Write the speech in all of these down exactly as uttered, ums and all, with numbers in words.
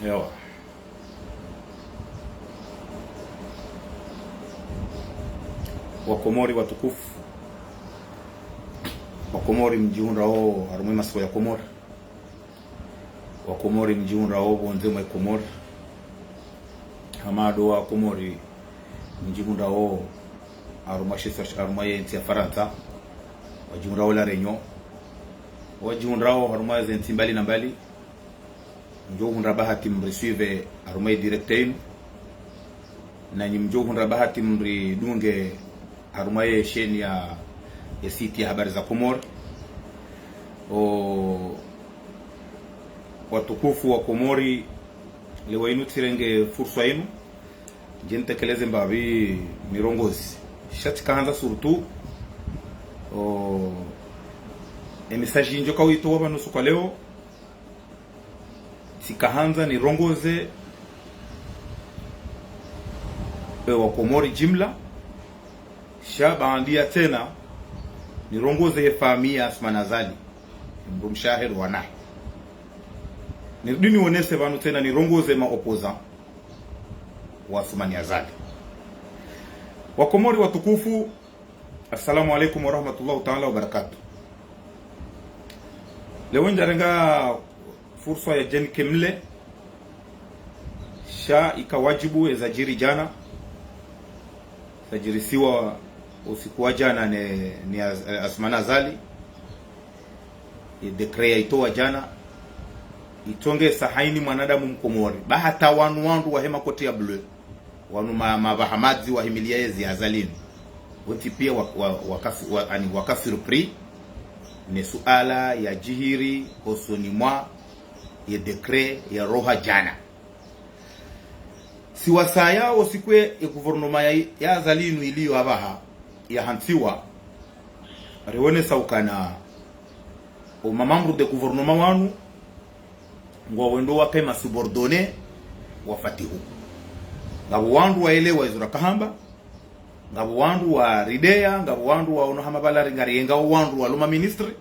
Ewa. Wakomori watukufu. Wakomori mdjihundrao harumwa ye masiwa ya Komori. Wakomori mdjihundrao pvondze mwe Komori. Hama ndo Wakomori mdjihundrao harumwa shisa, harumwa ye ntsi ya Farantsa. Wadjihundrao La Réunion. Wadjihundrao harumwa ze ntsi mbali na mbali. Mdjo hundra bahati mrisuive harumwa ye direct yinu. Nanyi mdjo hundra bahati mridunge harumwa ye chaîne ya, ye site ya Habari za Komori. O, watukufu wa Komori, leo yinu tsirenge furswa yinu ndje nitekeleze mbapvi nirongoze. Sha tsikahandza surtout, o, e message ndjo kawutowa pvanu usiku wa leo, tsikahandza nirongoze e Wakomori jimla, sha baanda ya tsena nirongoze ye famiyi ya Assoumani Azali, mdrumshe wahe no wanahe. Nirudi nionese pvanu tsena nirongoze ma opposants wa Assoumani Azali. Wakomori watukufu, assalamu alaikum warahmatullahi taala wabarakatuh. Leo ndjarenga furswa ya djeni kemle, sha ika wadjibu eza djiri djana, zadjirisiwa usiku wa djana ne, ne Az-, Assoumani Azali, ye décret yaitowa djana, itongesa hayina mwanadamu Mkomori. Ba hata wanu wandru wahe makoti ya bleu, wanu ma, mapvahamadzi wahimiliya yezi ya Azali yinu, wontsi pia wa, wa, waka, wa, ani waka surpris ne suala yadjiri hosoni mwa ye décret yaroha djana. Si wasaya usiku ye gouvernement ya, ya Azali yinu iliyo apvaha yahantsiwa, rionesa ukana o ma membres de gouvernement wanu ngwawendo wake ma subordonnés wa Fatihu. Ngapvo wandru waelewa izo rakahamba, ngapvo wandru warideya, ngapvo wandru waono hama pvala ringa riyenga wandru walo ma ministres.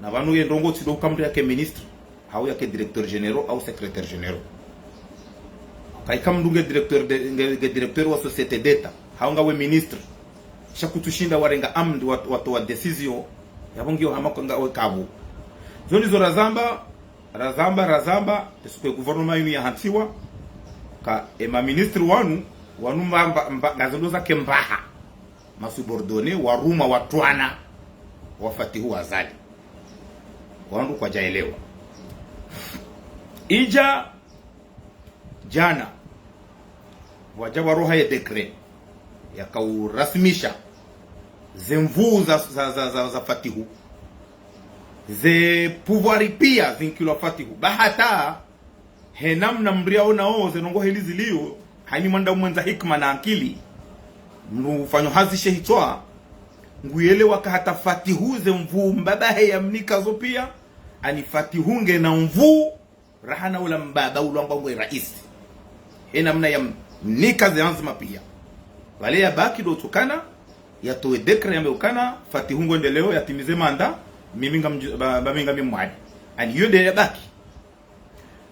Na pvanu ye ndrongoo tsi ndo uka mndru yake ministre, hau yake directeur général, hau secrétaire général. Kayika mndru nge directeur de, nge, nge directeur wa société d'État, hau ngawe ministre, sha kutsushinda warenga amri wat-, watowa décision yapvo ngiyo hama kwa ngawe kapvo. Zo ndizo razamba, razamba, razamba, usiku ye gouvernement yinu yahantsiwa, ka e ma ministres wanu, wanu mba, mba, mba, ngazo ndo zake mbaha. Ma subordonnés warumwa watwana wa Fatihu Azali. Wandru kwadjaelewa. Idja djana, wadja waroha ye décret yakaurasimisha ze nvuu za, za, za, za, za Fatihu. Ze pouvoir pia zinkilwa Fatihu. Ba hata he namna mndru yaonao ze ndrongoo heli ziliyo, hayina mwanadamu mwendza hikima na ankili, mndru ufanyo hazi she hitswa, nguyelewa ka hata Fatihu ze nvuu mbaba he yamnika zo pia, ani Fatihu ngena nvuu, rahana ula mbaba ulwangwa ngwe raisi. He namna yamnika ze anzima pia. Pvale yabaki ndo tsukana, yatowe décret yambe ukana, Fatihu ngwendeleo yatimize mandat, mimi ngamdju-, ba, ba mi ngami mwadi. Ani yo nde yabaki.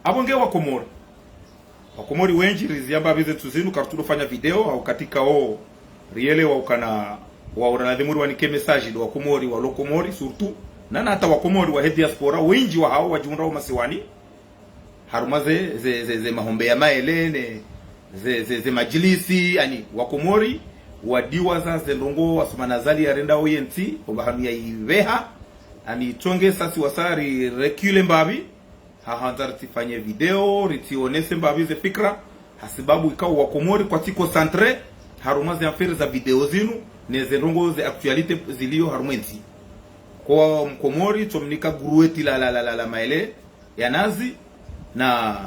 Apvo nge Wakomori. Wakomori wendji riziamba pvize ntsu zinu, karutsudo fanya video, hau katika o, rielewa ukana, wa ura ladhimu ri wanike message ndo Wakomori, walo Komori, surtout. Na, na hata Wakomori wahe diaspora, wendji wahao wadjihundrao masiwani. Harumwa ze, ze, ze, ze mahombe ya maele, ne, ze, ze, ze madjilisi, ani, Wakomori, wadiwaza ze ndrongoo, Assoumani Azali yarenda oye ntsi, opvahanu yaipveha, ani, tsongesa si wasaya ri recule mbapvi, hahandza ritsifanye video, ritsionese mbapvi ze fikra, hasibabu ikao Wakomori kwatsi concentré harumwa ze affaire za video zinu, ne ze ndrongoo ze actualité ziliyo harumwa entsi. Kwa Mkomori, tsomnika grueti la, la, la, la, la maele ya nazi, na,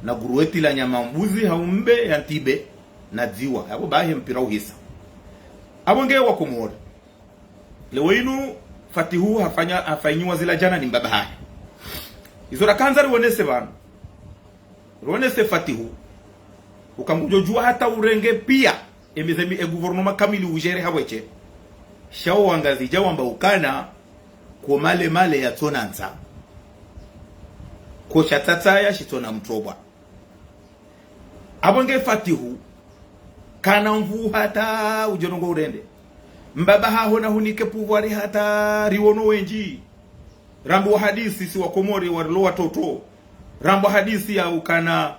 na grueti la nyama mbuzi, hau mbe ya ntibe, na dziwa. Yapvo bahi mpira uhisa. Apvo nge Wakomori. Leo inu Fatihu hafanya, hafanyiwa zila djana ni mbaba hahe. Izo rakandza rionese pvanu. Rionese Fatihu. Uka ngudjodjuwa hata urenge pia. Emize mi e gouvernement kamili ujere haweshe. Sha o Wangazidja wamba ukana ko male male yatsona ntsa. Ko sha tsatsa ya shitsona mtrobwa. Apvo nge Fatihu, kana nvuu hata udje ndrongo urende. Mbaba haho nahunike pouvoir hata riwono wendji. Rambo hadisi si wa Komori warilo watoto. Rambo hadisi ya ukana,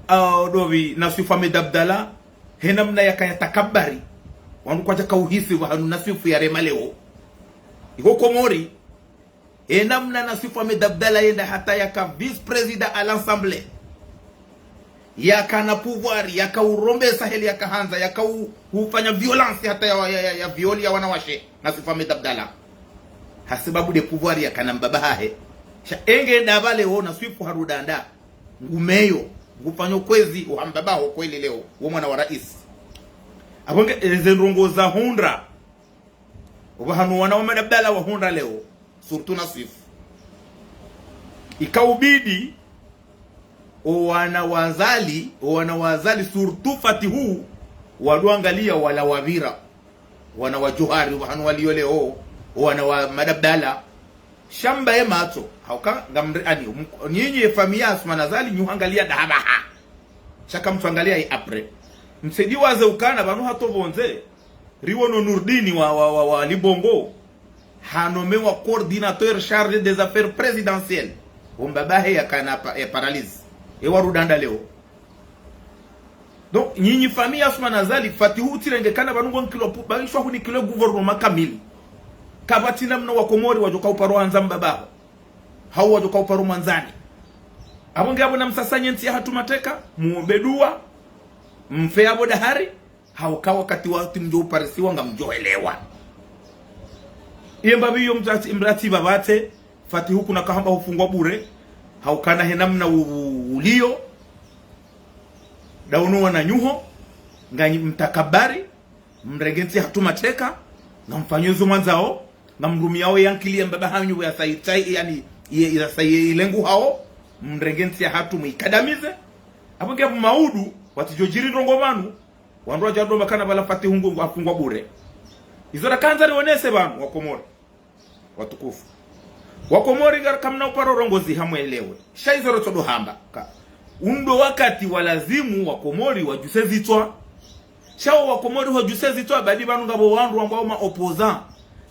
ah, ndopvi Nassif Ahmed Abdallah, he namna yakaya takabari. Wandru kwadjaka uhisi pvahanu Nassif yarema leo. Iho Komori, he namna Nassif Ahmed Abdallah yenda hata yaka vice-président à l'Assemblée. Yakana pouvoir, yaka urombesa heli yakahandza, yaka u-, ufanya violence hata ya, ya, ya, ya viol ya wanawashe, Nassif Ahmed Abdallah. Hasibabu nde pouvoir yakana mbaba hahe. Sha enge ndapvale wo Nassif harudi ndani. Ngumeyo, ngufanyo kwezi, uha mbaba ho kweli leo, wo mwana wa rais. Apvo nge, eze ndrongo zahundra. Opvahanu wana wa Ahmed Abdallah wahundra leo, surtout Nassif. Ikaubidi, o wana wa Azali, o wana wa Azali, surtout Fatihu, wadjo angalia wala wapvira. Wana wa Djohar, opvahanu walio leo, o wana wa Ahmed Abdallah. Sha mba ye matso, hauka ngamri-, ani, um, nyinyi ye famiyi ya Assoumani Azali, nyi uhangalia ndapvaha. Sha kamtsuangalia ye après. Mtsidjiwaze ukana pvanu hata pvondze, riwono Nourdine wa, wa, wa, wa Libongo, hanomewa coordinateur chargé des affaires présidentielles. Wo mbaba hahe yakana pa-, ya paralysé. Ewa rudi ndani leo. Donc, nyinyi famiyi ya Assoumani Azali, Fatihu utsirenge kana pvanu ngo nkilo pu-, pvanu shwa hunikilo gouvernement kamili. Kapvatsi namna wa Komori wadjoka uparo handza mbaba haho. Hau wadjoka uparo mwandzani. Apvo nge apvo namsasanye ntsi yahatru mateka, muombe dua, mfe apvo dahari, hauka wakati watsi mdjo uparisiwa ngamdjo elewa. Iye mbapvi iyo mratsi, mratsi pvapvatse, Fatihu kuna kahamba hufungwa bure, haukana he namna u-, u-, ulio, ndawono wananyaho, nganyi mtakabari, mrenge ntsi yahatru mateka, ngamfanyo zo mwandzao, ngamrumiao ye ankili ya mbaba hanyu ya sayi, sayi, yani, ye, ya sayi ilengu hao, mrenge ntsi yahatru muikadamize. Apvo nge apvo maudu, watsidjo djiri ndrongo pvanu, wandru wadja doma kana pvala Fatihu ngu afungwa bure. Izo rakandza rionese pvanu, wa Komori. Watukufu. Wa Komori ngari kamna uparo urongozi hamwelewe. Sha izo rotsodo hamba. Ka. Undo wakati wa lazimu wa Komori wadjuse zitswa. Sha wo wa Komori wadjuse zitswa, badi pvanu ngapvo wandru wambwao ma opposant.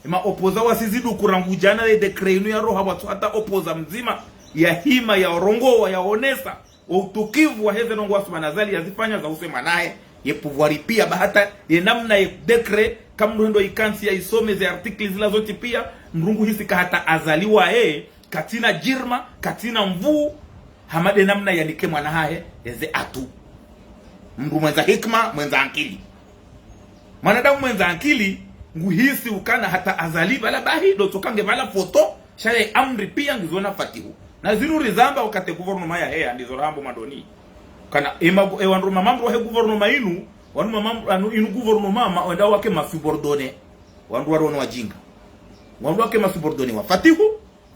Ma opposant wasizidu kurangu djana le décret inu yaroha watsu hata opposant mdzima. Yahima, yarongowa, yaonesa. Wo utukivu wa heze ndrongo Assoumani Azali yazifanya za use mwana hahe, ye pouvoir pia, ba hata ye namna ye décret, kamdru hendo ikantsi ya isome ze articles zila zontsi pia, mdru ngu hisi ka hata Azali waye, katsina djirma, katsina nvuu, hama nde namna yanike mwana hahe, eze atout. Mdru mwendza hikima, mwendza ankili. Mwanadamu mwendza ankili, ngu hisi ukana hata Azali pvala bahi, ndo tsoka nge pvala photo, sha ye amri pia ngizo na Fatihu. Na zinu rizamba wakati gouvernement yaheya, ndizo rahambo mwandoni. Kana, ema, e wandru mamamdru wahe gouvernement inu, wanu mamamdru, anu, inu gouvernement, ma, wenda wake ma subordonnés. Wandru warono wajinga. Wandru wake ma subordonnés wa Fatihu,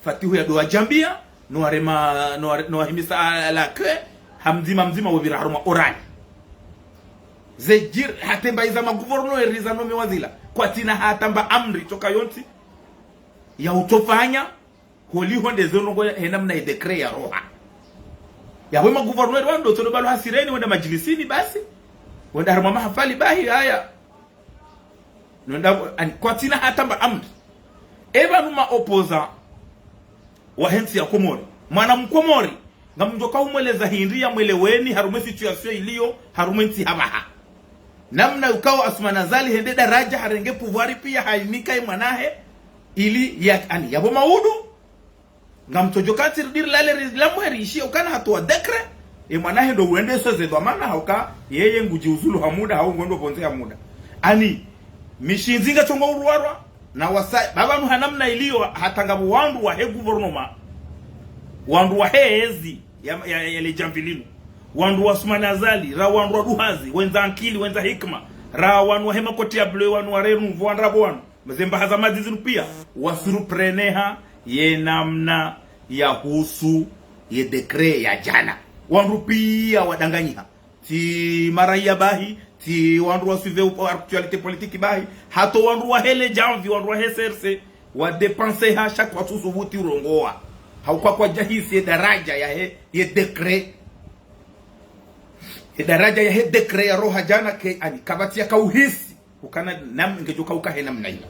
Fatihu yado wajambia, no warema, no ware-, no wahimisa à la queue, ha mdzima mdzima wopvira harumwa orali. Ze djir-, hata mba iza ma gouverneurs eza nomewa zila. Kwatsina hata mba amri tsoka yontsi ya utsofanya, holiho nde zo ndrongo he namna ye décret yaroha. Yapvo ma gouverneurs wandru tsodo pvalo hasireni, wenda madjilisini basi. Wenda harumwa mahafali bahi haya. Nonda, ani, kwatsina hata mba amri. Epvanu ma opposants wahe ntsi ya Komori. Mwana Mkomori, ngamdjoka humweleza hindri yamweleweni harumwa e situation iliyo, harumwa e ntsi hapvaha. Namna ukao Assoumani Azali hende daraja harenge pouvoir pia hainika ye mwanahe, ili ya, ani, yapvo maudu, ngamtsodjo kantsi ridiri lale ri-, lamwe riishie ukana hatowa décret, ye mwanahe ndo uendese ze dhwamana hauka, yeye ngudjiuzulu ha muda, hau ngwendo pvondze ha muda. Ani, mishindzi ngatsongo uruwarwa, na wasa, pvapvanu ha namna iliyo, hata ngapvo wandru wahe gouvernement, wandru wahe ezi, ya, ya, ya le djamvi linu. Wandru wa Assoumani Azali, ra wandru wa duhazi, wendza ankili, wendza hikima, ra wanu wahe makoti ya bleu, wanu wa Renouveau, wandrabo wanu. Zembaha za madzi zinu pia, wasurupreneha ye namna yahusu ye décret ya djana. Wandru pia wadanganyiha. Tsi maraya bahi, tsi wandru wa suivre u-, actualité politique bahi, hata wandru wahe le djamvi, wandru wahe C R C, wadepenseha sha kwatsusubuti urongowa. Hauka kwadjahisi ye daraja yahe, ye degré. Ye daraja yahe degré yaroha djana ke ani kapvatsi yakauhisi. Ukana nam ngedjo kauka he namna ila.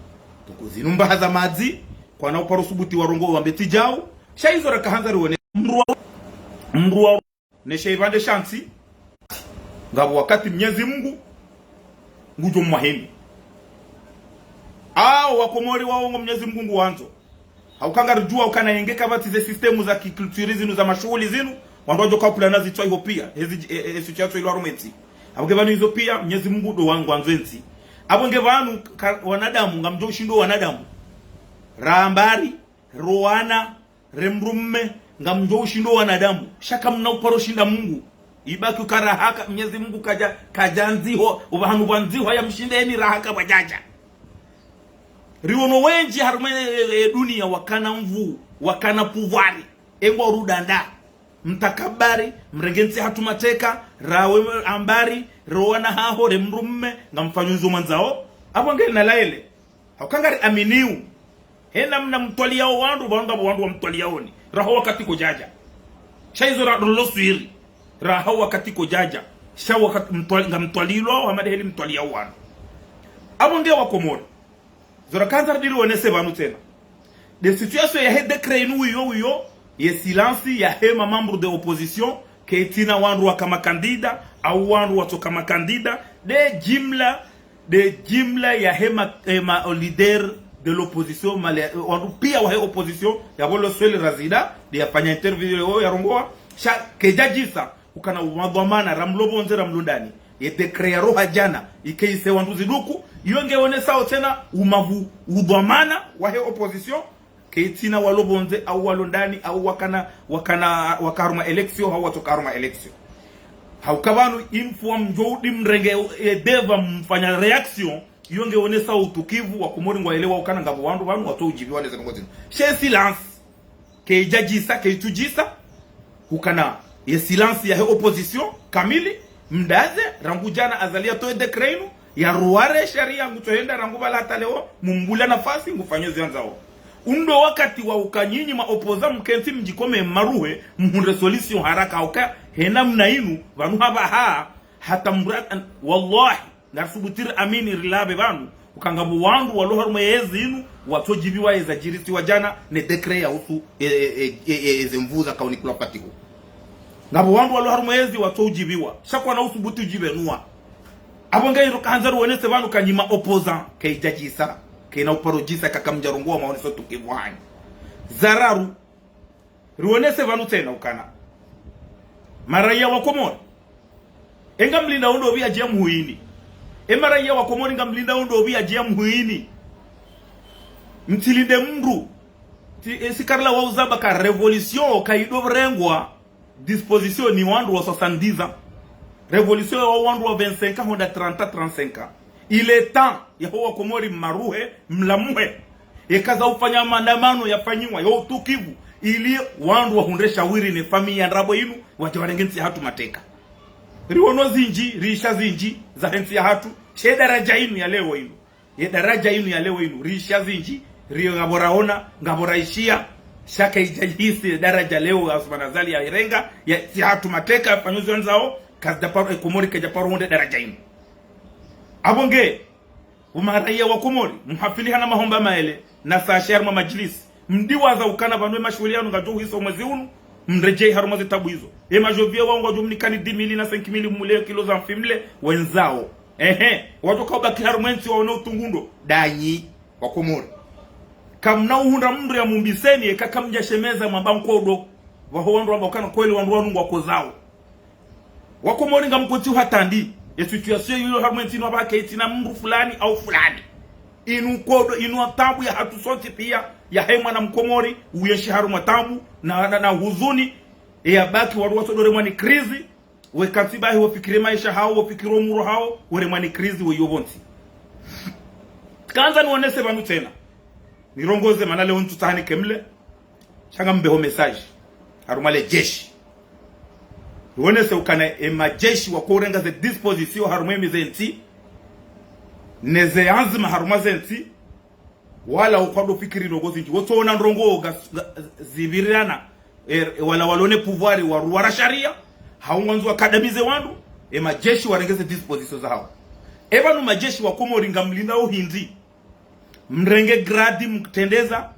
Tuku zinu mbaha za madzi, kwana uparo subuti warongowe wambe tsi djau. Sha izo rakahandza riwone. Mdru wa, mdru wa, ne she ipvandre sha ntsi. Ngapvo wakati Mnyezi Mungu ngudjo mwahini. Awo Wakomori wawo ngo Mnyezi Mungu nguwandzo. Hauka ngaridjuwa ukana yenge kapvatsi ze système za kiculture zinu za mashuhuli zinu, wandru wadjo kaupvulana zitswa iho piya, hezi, e, e, e, situation ilo harumwa entsi. Apvo nge pvanu izo piya, Mnyezi Mungu ndo wa ngwandzo entsi. Apvo nge pvanu ka, wanadamu, ngamdjo ushindo wanadamu. Ra mbari, ro wana, re mdru mme, ngamdjo ushindo wanadamu. Sha kamna uparo shinda Mungu. Ibaki uka raha ka, Mnyezi Mungu kadja, kadja ndziho, upvahanu pvwa ndziho ya mshinde eni raha kapvwadjadja. Riwono wendji harumwa e, e, e, duniya wakana nvuu, wakana pouvoir, engwa rudanda. Mtakabari, mrenge ntsi hatru mateka, rawe ambari, ro wana haho, re mdru mme, ngamfanyo ndzo mwandzao. Apvo nge na laele. Hauka ngari aminiu. He namna mtwaliyao wandru, pvanu ngapvo wandru wamtwaliyaoni. Raha wakati kodjadja. Sha izo ra, rolo swiri. Raha wakati kodjadja. Sha wakati mtwali, ngamtwalilwao, hama de heli mtwaliyao wandru. Apvo nge Wakomori. Zo rakandza ridiri wonese pvanu tsena. De situation yahe décret inu wiyo wiyo, ye silence yahe ma membres de opposition, ketsina wandru waka ma candidats, au wandru watsoka ma candidats, de jimla, de jimla yahe ma, eh, ma leaders de l'opposition, ma le, wandru piya wahe opposition, yapvo lo sweli Razida, de yafanya interview yo yarongowa, sha kedjadjisa, ukana madhwamana, ra mlo pvondze, ra mlo ndani. Ye décret yaroha djana, ike ise wandru ziduku, iyo nge wonesao tsena umavu udhwamana wahe opposition, ketsina walo pvondze, au walo ndani, au wakana, wakana, waka harumwa élection, au watsoka harumwa élection. Hauka pvanu, une fois mdjo udi mrenge, e, deva mfanya réaction, iyo nge wonesao utukivu, Wakomori ngwaelewa ukana ngapvo wandru pvanu, watso udjiviwa neze ndrongo zinu. She silence. Keidjadjisa, keitsudjisa, ukana ye silence yahe opposition kamili, mdaze, rangu djana Azali yatowe décret inu, yaruware sharia ngutsohenda rangu pvala hata leo, mumbula nafasi, ngufanyo ziyandzao. Undo wakati wa uka nyinyi ma opposants mkentsi mdjikome maruhe, muhundre solution haraka uka, he namna inu, pvanu hapvaha, hata mra, wallahi, ngarisubutu ri amini rilapve pvanu, uka ngapvo wandru walo harumwa yezi inu, watsodjiviwa yeza djirisiwa djana, ne décret yahusu, e, e, eze nvuu zaka unikulwa fatihu. Ngapvo wandru walo harumwa yezi watsoudjiviwa, sha kwana usubutu udjivenua. Apvo nge iro kahandza riwonese pvanu ka nyi ma opposants, keidjadjisa, kena uparo djisa kaka mdjarongowa maoneso tukivu hanyu. Za raru, riwonese pvanu tsena ukana. Maraiya wa Komori. E ngamlinda ondopvi yadjiya muhwini. E maraiya wa Komori ngamlinda ondopvi yadjiya muhwini. Mtsilinde mndru. Tsi, e, sikarila wa uzamba ka révolution kaidorengwa disposition ni wandru wa soixante-dix ans. Révolution ya wandru wa vingt-cinq ans, honda trente ans, trente-cinq ans. Il est temps, yaho Wakomori mmaruhe, mlamuhe. Eka za ufanya maandamano yafanyiwa, ya utukivu, ili wandru wahundre shawiri ne famiyi ya ndrabo inu, wadje warenge ntsi yahatru mateka. Riwono zindji, riisha zindji, zahe ntsi yahatru, she daraja inu ya leo inu. Ye daraja inu ya leo inu, riisha zindji, riyo ngapvo raona, ngapvo raishiya, sha kaidjahisi daraja leo ya Assoumani Azali yairenga, ya ntsi yahatru mateka, yafanyo ziyandzao, kazidjaparo, e Komori kaidjaparo hundre daraja inu. Apvo nge, umaraiya wa Komori, muhafili hana mahomba maele, na saa shari mwa madjilisi. Mdiwaza ukana pvanu e mashuhuli yanu ngadjo uhisa omwezi unu, mredjeyi harumwa zitabu izo. E madjovier wao ngwadjo mnikani dix mille na cinq mille mule kilo za mfi mle, wendzao. Ehe, wadjo kaubaki harumwa entsi waone utungu ndo, danyi, wa Komori. Kamna uhundra mndru ya mumbiseni, eka kamdja shemeza mwamba nkodo, pvaho wandru wamba ukana kweli wandru wanu ngwakozao. Wakomori ngamkotsi uhatandi, e situation yilo harumwa entsi inu apvaha kaitsina mndru fulani au fulani. Inu nkodo, inu tabu yahatru sontsi piya, yahe mwana Mkomori, uyenshi harumwa tabu, na, na, na huzuni, e yabaki wandru watsodoremwa ni crise, wekantsi bahi wafikiri maesha hawo, wafikiri omuro hawo, weremwa ni crise, weyo pvontsi. Kandza niwonese pvanu tsena. Nirongoze mana leo ntsutsaha nike mle, sha ngambeho message harumwa le jeshi. Riwonese ukana e majeshi wakourenga ze disposition harumwa emi ze ntsi, ne ze anzima harumwa ze ntsi, Wala ukado fikiri ndrongo zindji, wotsoona ndrongo ga, ga, zipvirirana. E, e, wala walona pouvoir wa, wa sharia, hau ngwandzo wakadamize wandru, e majeshi warenge ze dispositions zahao. E pvanu majeshi wa Komori ngamlindao hindri? Mrenge grade mtrendeza,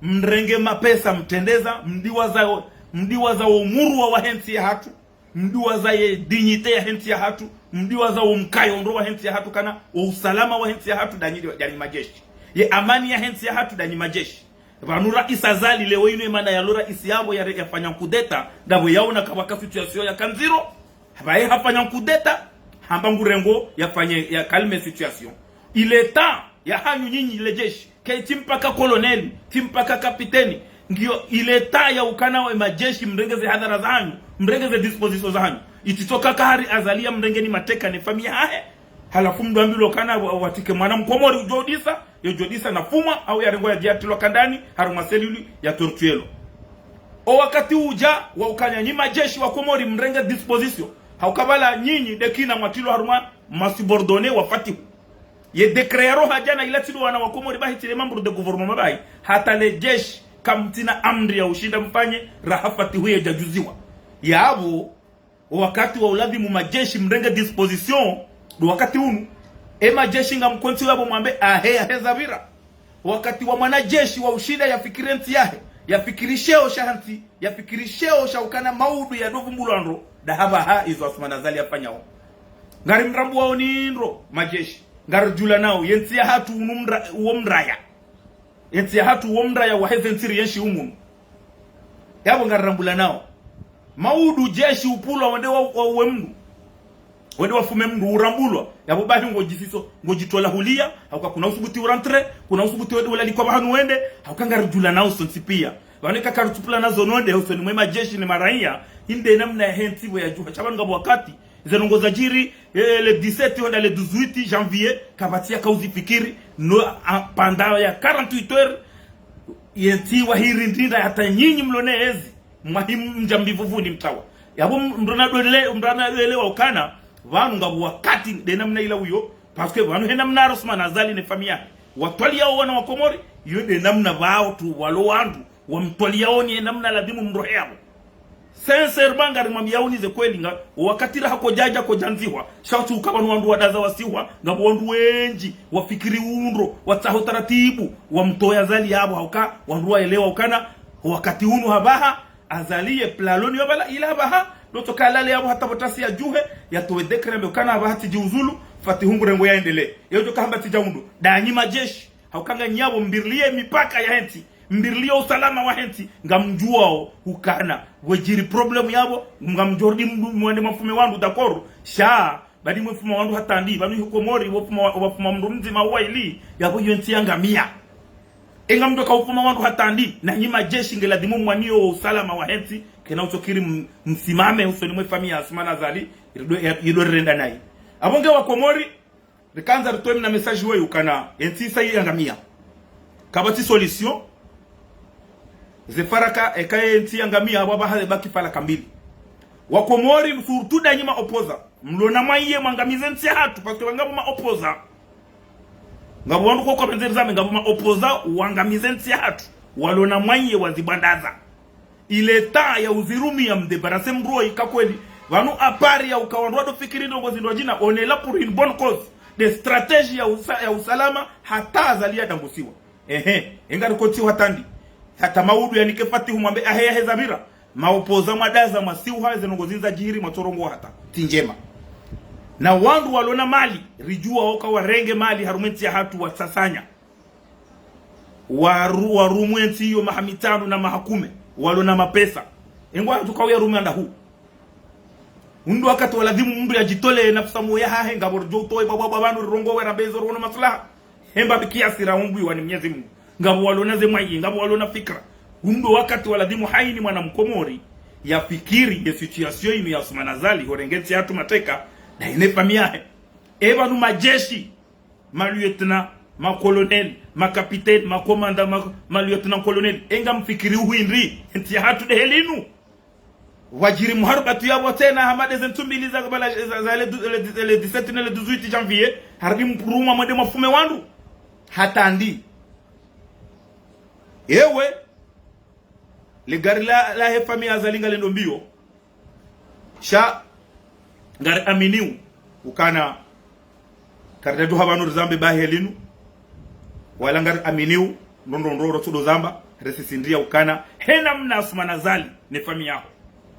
mrenge mapesa mtrendeza, mdiwaza, mdiwaza wo murwa wahe ntsi yahatru, mdiwaza ye dignité yahe ntsi yahatru, mdiwaza wo mkayo ndro wahe ntsi yahatru, kana wo usalama wahe ntsi yahatru, danyi, danyi majeshi. Ye amani yahe ntsi yahatru, danyi majeshi. Pvanu raisi Azali leo inu emana yalo raisi yapvo ya, yafanya kudeta, ndapvo yaona kapvwaka situation yaka ndziro, pvaye hafanya kudeta, hamba ngurengo yafanye, ya calme situation. Il est temps yahanyu nyinyi le jeshi, ke tsi mpaka colonel, tsi mpaka kapiteni, ngiyo il est temps ya ukana we majeshi mrenge ze hadhara zahanyu, mrenge ze dispositions zahanyu. Ititoka kahari Azali ya mrenge ni mateka ne famiyi yahahe, halafu mdru ambilwa kana wa, watike mwana mkomori udjodisa, yodjodisa na fumwa, au yarengwa yadjiatilwa kandani, harumwa cellule ya torturelo. O wakati udja, wa ukana nyi majeshi wa Komori mrenge dispositions, hauka pvala nyinyi dekina mwatilwa harumwa ma subordonnés wa Fatihu. Ye décret ya roha djana ila tilo wana wa Komori bahi tile membres de gouvernement bahi, hata le jeshi kamtsina amri ya ushinda mfanye raha Fatihu yedjadjuziwa. Yapvo, wakati wa uladhimu majeshi mrenge dispositions, ndo wakati unu. E majeshi ngamkontsi yapvo mwambe ahe, ahe zapvira. Wakati wa mwanajeshi wa ushinda yafikiri ntsi yahe, yafikiri sheo shahe ntsi, yafikiri sheo sha ukana maudu yadovumbulwa ndro, ndahapvaha izo Assoumani Azali yafanyao. Ngari mrambuwao ni ndro, majeshi. Ngari djulanao, ye ntsi yahatru unu mra-, uwo mraya. Ye ntsi yahatru uwo mraya waheze ntsi ri yenshi umunu. Yapvo ngari rambulanao. Maudu jeshi upvulwa wende wa, wa uwe mndru. Wende wafume mndru urambulwa. Yapvo bahi ngodjisiso, ngodjitola huliya, hauka kuna usubuti urentre, kuna usubuti wende ulalikwa pvahanu wende, hauka ngari djulanao sontsi piya. Pvanu eka karitsupvulana zo nonde, hosoni mwe majeshi ne maraya, inde namna yahe ntsi pvo yadjuha. Sha pvanu ngapvo wakati, ze ndrongo zadjiri, eh, le dix-sept honda le dix-huit janvier, kapvatsi yaka uzifikiri, no, a, pendant ya quarante-huit heures, ye ntsi wahirindinda hata nyinyi mlona ezi, mwahi mdja mbivuvuni mtawa. Yapvo mndru nadwele, mndru nadwele wa ukana, pvanu ngapvo wakati nde namna ila uyo, parce que pvanu he namna Assoumani Azali ne famiyi yahe watwaliyao wana wa Komori, iyo nde namna pvao tu walo wandru, wamtwaliyao ni namna ladhimu mrohe yapvo. Sincèrement, ngari mwambiyao ni ze kweli nga, wakati raha kodjadja kodjandzihwa, sha utsi uka pvanu wandru wadaza wasihwa, ngapvo wandru wendji, wafikiri undro, watsaho taratibu, wamtoya Azali yapvo, hauka, wandru waelewa ukana, wakati unu hapvaha, Azali ye plan lo ni yapvala, ila hapvaha, lotsoka lale yapvo hata pvo tasi yadjuhe, yatowe décret yambe ukana hapvaha tsidjiuzulu, Fatihu ngurengo yaendelee. Yodjo kahamba tsidja undru, danyi majeshi, hauka nganyi yapvo mbiriliye mipaka yahe ntsi, mbiriliye usalama wahe ntsi, ngamdjuwao ukana wedjiri problème yapvo, ngamdjorudi mndru mwende mwafume wandru d'accord, sha, badi mwefuma wandru hata ndi, pvanu iho Komori, wafuma, wafuma mndru mdzima uwaili, yapvo iyo ntsi yangamia. Enga mndru kaufuma wandru hata ndi, nanyi majeshi ngeladhimu mwaniyo usalama wahe ntsi, kena utsokiri m-, msimame hosoni mwe famiyi ya Assoumani Azali, yido, yido rirenda nayi. Apvo nge wa Komori, rikandza ritowe mna message weyi ukana, ye ntsi isa yangamia. Kapvatsi solution. Ze faraka, eka ye ntsi yangamia, apvo apvaha zebaki faraka mbili. Wa Komori, surtout danyi ma opposants, mlona mwayi ye mwangamize ntsi yahatru, parce que ngapvo ma opposants. Ngapvo wandru koko pvendze rizame, ngapvo ma opposants wangamize ntsi yahatru. Walona mwayi ye wazibwandaza. Il est temps ya uzirumiya mdébarrasser mndru oyi ka kweli. Pvanu à part ya uka wandru wadofikiri ndrongo zindru wadjina, on est là pour une bonne cause. Des stratégies ya usa-, ya usalama hata Azali yadangusiwa. Ehe, enga rikotsiwa hata ndi. Hata maudu yanike Fatihu mwambe ahe yahe zapvira. Ma opposants mwadaza mwasiwa ze ndrongo zindji zadjiri mwatsorongowa hata. Tsi ndjema. Na wandru walona mali, ridjuwa oka warenge mali harumwa entsi yahatru watsasanya. Waru-, warumu entsi iyo maha mitsanu na maha kume, walona mapesa. Engwa hatuka uya rumu anda hu. Undru wakati waladhimu mndru yadjitole nafsi mwe yahahe, ngapvo ridjo utowe bwabwa bwabanu rirongowe rambe izo rono maslaha. Hemba bikiasi ra umbwi wa ni Mnyezi Mungu. Ngapvo walona ze mwayi, ngapvo walona fikira. Undru wakati waladhimu hayina mwana Mkomori yafikiri ye situation inu ya Assoumani Azali, horenge entsi yahatru mateka, na yine famiyi yahe. Epvanu majeshi, ma lieutenant, ma colonel, ma capitaine, ma commandant, ma, ma lieutenant colonel. Enga mfikiri uhindri, entsi yahatru de heli inu. Wadjiri muharibatu yapvo tsena hama de ze ntsu mbili za kabla za, za le, le, le dix-sept ne le dix-huit janvier, harudi mrumwa mwende mwafume wandru. Hata ndi. Ewe, le gari la, lahe famiyi ya Azali ngalendo mbiyo. Sha ngari aminio ukana karidjadjuha pvanu rizambe bahi linu. Wala ngari aminio, ndo ndo ndo rotsudo zamba, resisindria ukana he namna Assoumani Azali ne famiyi yaho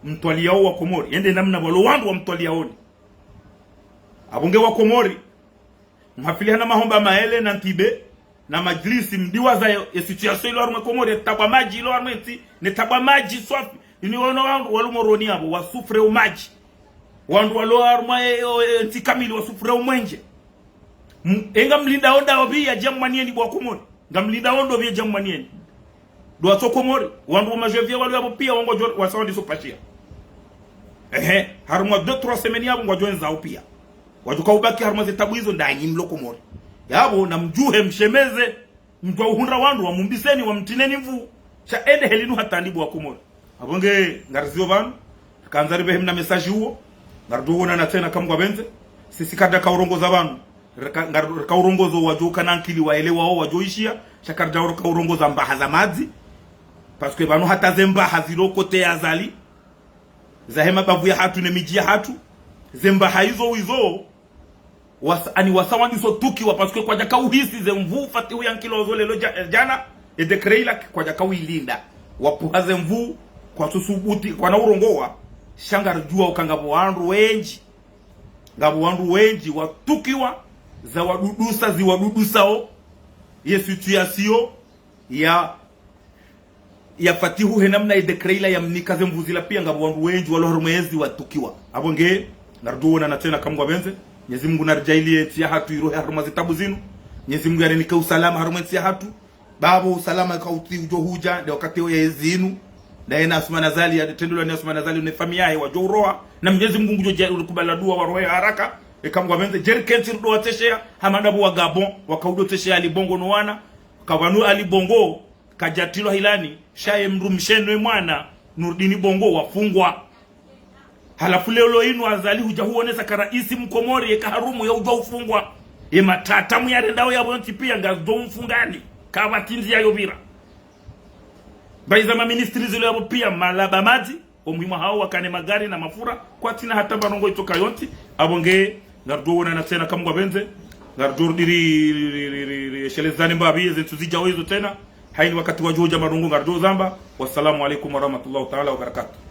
mtwaliyao wa Komori, yende namna pvwalo wandru wamtwaliyaoni. Apvo nge wa Komori, mhafiliha na mahomba maele na ntibe, na madjilisi mdiwaza ye, ye situation ilo harumwa Komori, ye tabu ya madji ilo harumwa entsi, ne tabu ya madji swafi. Ini wono wandru walo Moroni apvo, wasufre o madji. Wandru walo harumwa ye, ye, ye ntsi kamili wasufre o mwenje. M-, enga mlinda onda obi ya djamwanieni bo wa Komori. Ngamlinda ondo pvi ya djamwanieni. Ndo watso Komori, wandru wa majevier walo yapvo pia wangwadjo, wasa wandiso pashia. Ehe, harumwa deux, trois semaines yapvo ngwadjo wendza o pia. Wadjo kaubaki harumwa ze tabu izo ndanyi mlo Komori. Yapvo namdjuhe mshemeze, mdjuwa uhundra wandru wamumbiseni, wamtrineni nvu. Sha ende he linu hata ndi bo wa Komori. Apvo nge ngarizio pvanu, rikandza ripvehe mna message uwo, ngaridjo wonana tsena ka Mngu apvendze, sisi karidjaka urongoza pvanu, rika, ngari, rika urongoza wadjo kana ankili waelewao wadjo ishia, sha karidjaka urongoza mbaha za madzi, parce que pvanu hata ze mbaha zilo côté ya Azali, zahe mabavu yahatru ne midji yahatru, ze mbaha izo izo, wasa, ani wasa wandiso tukiwa, parce que kwadjaka uhisi ze nvu Fatihu yankilo zo lelo dja-, djana, e décret ila kwadjaka uilinda. Wapvuha ze nvu, kwasusubuti, kwana urongowa, sha ngaridjuwa uka ngapvo wandru wendji, ngapvo wandru wendji watukiwa, za wadudusa, zi wadudusao, ye situation ya ya Fatihu he namna ye décret ila yamnika ze nvu zila pia ngapvo wandru wendji walo harumwa yezi watukiwa. Apvo nge, ngaridjo wonana tsena ka Mngu apvendze. Mnyezi Mngu naridjaaliye entsi yahatru irohe harumwa ze tabu zinu. Mnyezi Mngu yarinike usalama harumwa entsi yahatru. Bapvo usalama kautsi udjo hudja, nde wakati wo yezi inu. Nda yena Assoumani Azali, ya tendulwa ni Assoumani Azali, ne famiyi yahe wadjo uroha. Na Mnyezi Mngu ngudjo dja urikubala dua warohe haraka. Eka Mngu apvendze, djeri kentsi rudo watsesheya, hama ndapvo wa Gabon, wakaudo tsesheya Ali Bongo no wana. Kapvanu Ali Bongo, kadjatilwa hilani, sha ye mdrumshe no ye mwana, Nurdini Bongo, wafungwa. Halafu leo inu Azali hudja huonesa ka raisi Mkomori, yeka harumwa ya udjuwa ufungwa. Ye matata muyarendao yapvo yontsi pia ngazo mfungani, kapvatsi ndzia yopvira. Bahi za maministri zilo yapvo pia malaba madzi, omuhimu hao wakane magari na mafura, kwatsina hata mba ndrongo itsoka yontsi, apvo nge, ngaridjo wonana tsena ka Mngu apvendze, ngaridjo rudi ri, ri, ri, ri, ri, shelezane mbapvi, ze ntsu zidjao izo tsena, hayini wakati wadjo udja mba ndrongo ngaridjo zamba. Wassalamu alaikum warahmatullahi taala wabarakatuh.